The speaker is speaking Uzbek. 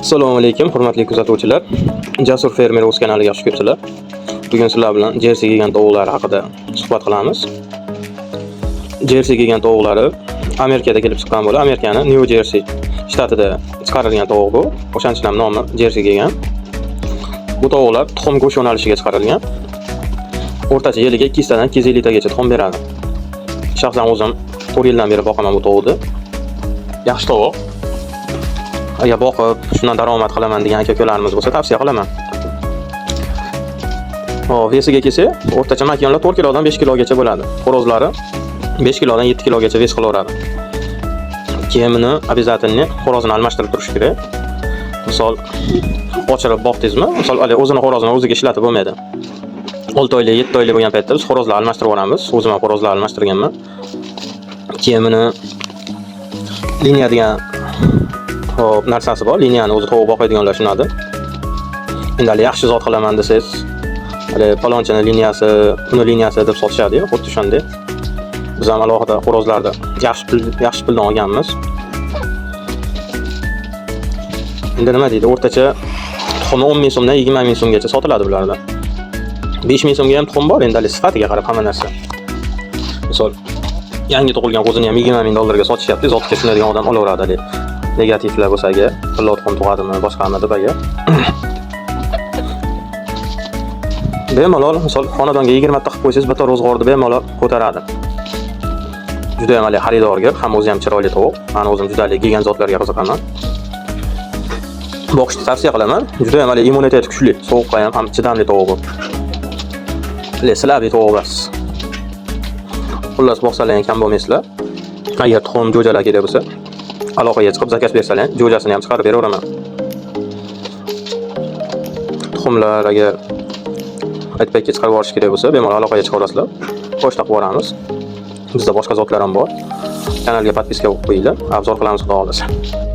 Assalomu alaykum, hurmatli kuzatuvchilar. Jasur Fermer o'z kanaliga xush kelibsizlar. Bugun sizlar bilan Jersey gigant tovuqlari haqida suhbat qilamiz. Jersey gigant tovuqlari Amerikada kelib chiqqan bo'lib, Amerikani New Jersey shtatida chiqarilgan tovuq bu. O'shaning uchun ham nomi Jersey gigant. Bu tovuqlar tuxum go'sht yo'nalishiga chiqarilgan. O'rtacha yiliga 200 tadan 250 tagacha tuxum beradi. Shaxsan o'zim 4 yildan beri boqaman bu tovuqni. Yaxshi tovuq. Agar boqib, shundan daromad qilaman degan aka-ukalarimiz bo'lsa, tavsiya qilaman. Hop, вес iga kelsak, o'rtacha makonlar 4 kilodan 5 kilogacha bo'ladi. Xo'rozlari 5 kilodan 7 kilogacha вес qilaveradi. Keyin buni обязательно xo'rozini almashtirib turish kerak. Misol ochirib boqdingizmi? Misol hali o'zini xo'rozini o'ziga ishlatib bo'lmaydi. 6 oylik, 7 oylik bo'lgan paytda biz xo'rozlar almashtirib yuboramiz. O'zim ham xo'rozlar almashtirganman. Keyin buni liniya degan, hop, narsasi bor. Liniyani o'zi tovuq boqadiganlar tushunadi. Endi hali yaxshi zot qilaman desangiz, hali palonchini liniyasi, uni liniyasi deb sotishadi-yu, xuddi o'shanday. Biz ham alohida xo'rozlarni yaxshi pul, yaxshi puldan olganmiz. Endi nima deydi, o'rtacha tuxumi 10 ming so'mdan 20 ming so'mgacha sotiladi bularda. 5 ming so'mga ham tuxum bor, endi hali sifatiga qarab hamma narsa. Misol, yangi tug'ilgan qo'zini ham 20 ming dollarga sotishyapti, zotga tushunadigan odam olaveradi hali. Negativlar bo'lsa agar, tillo tuxum tug'adimi, boshqami deb agar. Bemalol, misol, xonadonga 20 ta qilib qo'ysangiz, bitta ro'zg'orni bemalol ko'taradi. Juda ham hali xaridorgir, ham o'zi ham chiroyli tovuq. Men o'zim juda hali gigant zotlarga qiziqaman. Boqishni tavsiya qilaman. Juda ham hali immuniteti kuchli, sovuqqa ham chidamli tovuq bu. Hali слабый tovuq emas. Xullas, boqsalar ham kam bo'lmaysizlar. Agar tuxum, jo'jalar kerak bo'lsa, aloqaga chiqib заказ bersalar, jo'jasini ham chiqarib beraveraman. Tuxumlar agar aytpakka chiqarib yuborish kerak bo'lsa, bemalol aloqaga chiqaverasizlar. Pochta qilib yuboramiz. Bizda boshqa zotlar ham bor. Kanalga подписка qilib qo'yinglar. Обзор qilamiz, xudo xohlasa.